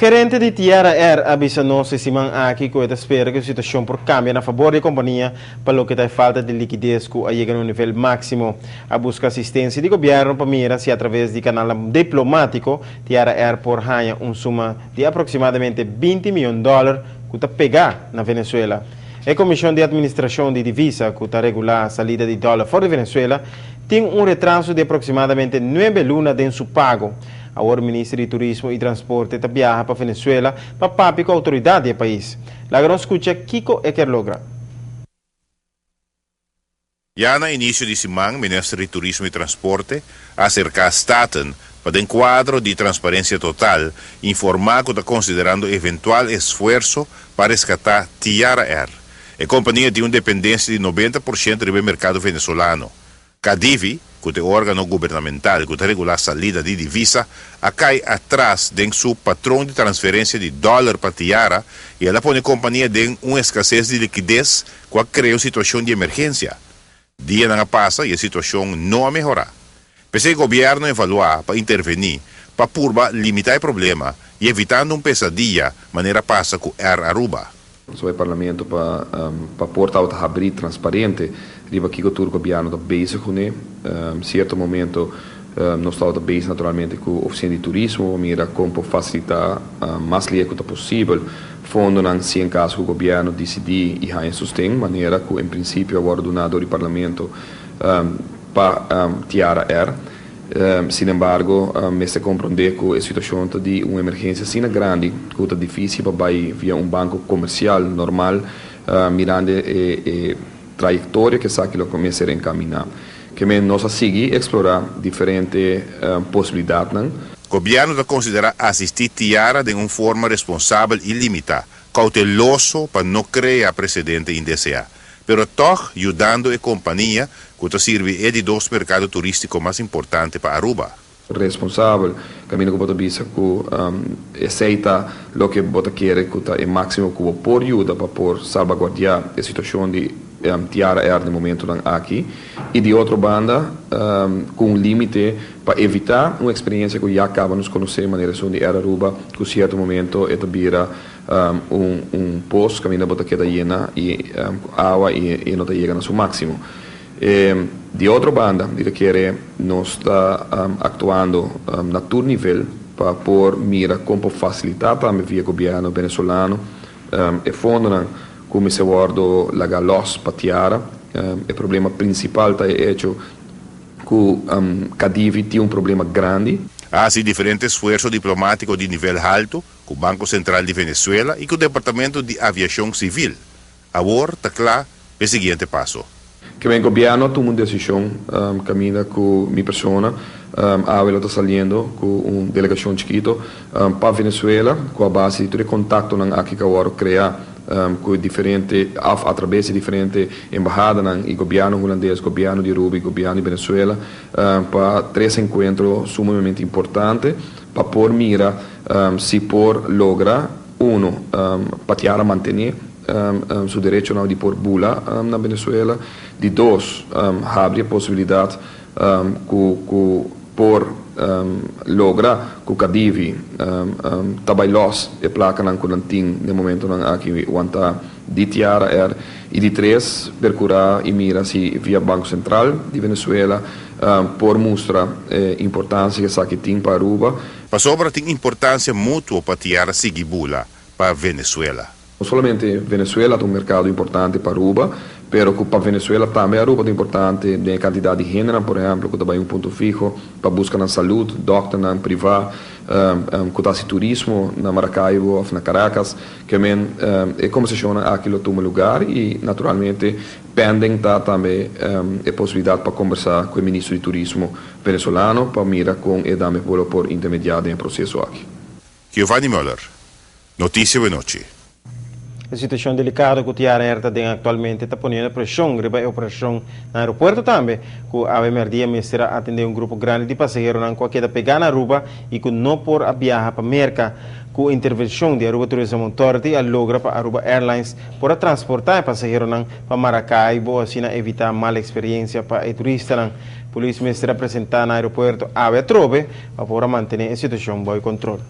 Gerente di Tiara Air a bisa nos e siman aki ku e ta spera ku e situashon por kambia na fabor di e kompania pa loke ta e falta di likides ku a yega na un nivel máksimo. A buska asistensia di gobièrnu pa mira si atraves di kanalnan diplomátiko Tiara Air por haña un suma di aproksimadamente 20 mion dòler ku ta pegá na Venezuela. E Komishon di Atministrashon di Divisa ku ta regulá salida di dòler for di Venezuela tin un retraso di aproksimadamente nuebe luna den su pago. Awor Minister di Turismo y Transporte ta biaha pa Venezuela pa papia cu autoridad di e pais. Laga nos scucha kico e kier logra. Ya na inicio di siman Minister di Turismo y Transporte a acerca Staten pa den cuadro di transparencia total informa cu ta considerando eventual esfuerso pa rescata Tiara Air. E compania tin un dependencia di 90% riba e mercado Venezolano. Cadivi, cu ta e organo gubernamental cu ta regula salida di divisa, a cay atras den su patron di transferencia di dollar pa Tiara y el a pone compania den un escasez di liquidez cu a crea un situacion di emergencia. Dianan a pasa y e situacion no a mehora. P'esey gobierno a evalua pa interveni pa purba limita e problema y evitando un pesadia manera a pasa cu Air Aruba. So e Parlamento pa pa por tabata habrí transparente riba kiko tur gobièrnu ta bezig kuné. Sierto momento nos tabata bezig naturalmente ku Ofisina di Turismo pa mira kon por fasilitá mas lihe ku ta posibel fondonan si en kaso ku gobièrnu disidí i haña sosten manera ku en prinsipio a wòrdu duná dor di Parlamento pa Tiara Air. Sin embargo, mester komprondé ku e situashon ta di un emergensia asina grandi ku ta difísil pa bai via un banko komersial normal mirando e trayektoria ku esaki lo mester enkaminá. Ke men nos a sigui eksplorá diferente posibilidatnan. Gobièrnu ta konsiderá asistí Tiara den un forma responsabel i limitá, kouteloso pa no krea presedente indeseá. Pero tòg yudando e kompania ku ta sirbi e di dos merkado turístiko mas importante pa Aruba. Responsabel, kaminda ku bo ta bisa ku esei ta loke bo ta kere ku ta e máksimo ku bo por yuda pa por salbaguardiá e situashon di Tiara Air den momentunan aki i di otro banda ku un límite pa evitá un eksperensia ku ya kaba nos konosé manera esun di Air Aruba ku sierto momento e ta bira Un un pos kaminda bo ta keda yena i ku awa i e no ta yega na su máksimo. Di otro banda mi ta kere nos ta aktuando na tur nivel pa por mira kon por fasilitá tambe via gobièrnu venezolano e fondonan ku mester wòrdu laga lòs pa Tiara. E problema prinsipal ta e echo ku Cadivi tin un problema grandi. A hasi diferente esfuerso diplomátiko di nivel haltu ku Banko Sentral di Venezuela i ku Departamento di Aviashon Sivil. Awor ta kla p'e siguiente paso. Ke gobièrnu a tuma un desishon kaminda ku mi persona awe lo ta saliendo ku un delegashon chikito pa Venezuela ku a base di tur e kontaktonan aki ku a wòrdu kreá ku diferente òf atrabes di diferente embahadanan i gobièrnu hulandes, gobièrnu di Aruba i gobièrnu di Venezuela pa tres enkuentro sumamente importante pa por mira si por logra, uno, pa Tiara mantené su derechonan di por bula na Venezuela, di dos, habri e posibilidat ku ku por logra ku Cadivi ta bai lòs e plakanan ku nan tin den momentonan aki wantá di Tiara Air, i di tres, perkurá i mira si via Banko Sentral di Venezuela por mustra e importansia ku esaki tin pa Aruba. Pasobra tin importansia mutuo pa Tiara sigui bula pa Venezuela. No solamente Venezuela ta un merkado importante pa Aruba, pero ku pa Venezuela tambe Aruba ta importante den e kantidat di hendenan, por ehèmpel, ku ta bai un punto fiho pa buska nan salud, dòkternan privá ku ta hasi turismo na Maracaibo òf na Caracas. Ke men e kombersashonnan aki lo tuma lugar i naturalmente pending ta tambe e posibilidat pa kombersá ku e ministro di turismo Venezolano pa mira kon e dame pueblo por intermediá den e proseso aki. Giovanni Muller, Noticia Wenochi. E situashon delikado ku Tiara Air ta den aktualmente ta poniendo preshon riba e operashon na aeropuerto tambe, ku awe mèrdia mester a atendé un grupo grandi di pasaheronan ku a keda pegá na Aruba i ku no por a biaha pa Merka. Ku intervenshon di Aruba Tourism Authority a logra pa Aruba Airlines por a transportá e pasaheronan pa Maracaibo asina evitá mal eksperiensia pa e turistanan. Polis mester a presentá na aeropuerto awe atrobe pa por a mantené e situashon bou kontrol.